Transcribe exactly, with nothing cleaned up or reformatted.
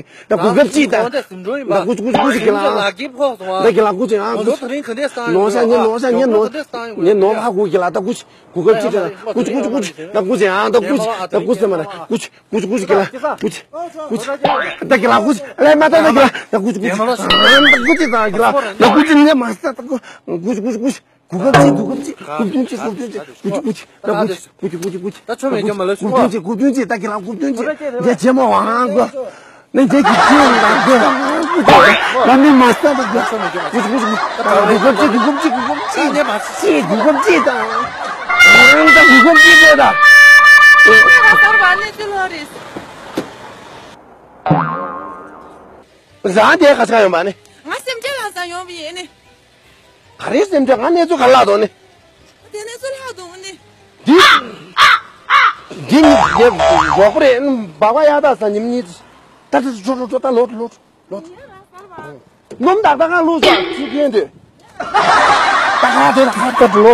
གཅིག་ད་གོ་སྐབས་གཅིག་ད། ད་སྐུ་མཁྱེན་སྐུ་མཁྱེན་སྐུ་མཁྱེན་གྱི་ལ། ད་གྱི་ལ་སྐུ་མཁྱེན་ཨང་། སྐུ་མཁྱེན་ནོ་ས་ཉེ་ནོ་ས་ཉེ་ནོ། ཉེ་ནོ་ཧ་གོ་གྱི་ལ། ད་སྐུ་མཁྱེན་གོ་སྐབས་གཅིག་ད། སྐུ་མཁྱེན་སྐུ་མཁྱེན་སྐུ་མཁྱེན་ད་སྐུ་མཁྱེན་ཨང་། ད་སྐུ་མཁྱེན་ད་སྐུ་མཁྱེན་སྐུ་མཁྱེན་སྐུ་མཁྱེན་གྱི་ལ། སྐུ་མཁྱེན་སྐུ་མཁྱེན་སྐུ་མཁྱེན་ད་གྱི་ལ་སྐུ་མཁྱེན་ཨ་ལས་མ་ད་ད་གྱི་ལ། ད་སྐུ་མཁྱེན་སྐུ་མཁྱེན་ཨང་། ད་སྐུ་མཁྱེན་ད་གྱི་ལ། ད་སྐུ་མཁྱེན་ཉེ་མ་ས་ད་སྐུ་མཁྱེན་སྐུ་མཁྱེན་སྐུ་མཁྱེན། གུ་གབ་ཅི་གུ་གབ་ཅི་གུ་བདུན་ཅི་གུ་བདུན་ཅི་གུ་ཅི་གུ་ཅི་ད་གུ་ཅི་གུ་ཅི་གུ་ཅི་གུ་ཅི་ད་ཆོ་མེད་ཀྱང་མ་ལོས་གུ་བདུན་ཅི་གུ་བདུན་ཅི་ད་གི་ལ་གུ་བདུན་ཅི་འདི་ཇེ་མོ་ཝང་གོ་ནི་འདི་གི་ཅི་ཡང་ད་གོ་ད་ནི་མ་ས་ད་གོ་གུ་ཅི་གུ་ཅི་གུ་གུ་གབ་ཅི་གུ་གབ་ཅི་གུ་གབ་ཅི་ད་ད་གུ་གབ་ཅི་ད་ད་གུ་གབ་ཅི་ད་ད་ཟ་དེ་ཁ་ཆག་ཡོང་པ་ནི་ང་སེམས་ཅན་ལ་ཟ་ཡོང་བ་ཡིན་ནི། ག་རེ་སེམས་ཁྲལ་ང་གནས་ཚུལ་ག་ལ་དོ་ནི། དེ་ནས་ཚུར་ལྷག་འདུག་ནི། འདི། འདི་ནི་འདི་མགྱོགས་པོ་རེད། སྦག་སྦག་ཡག་ད་ས་ཉིན་གཉིས། ད་ད་ད་ད་ད་ལོ་ལོ་ལོ། སྣུམ་ད་ད་ག་ལུས་ས་ཅི་ཕན་འདོད། ད་ག་དེ་ད་ག་ད་ལོ།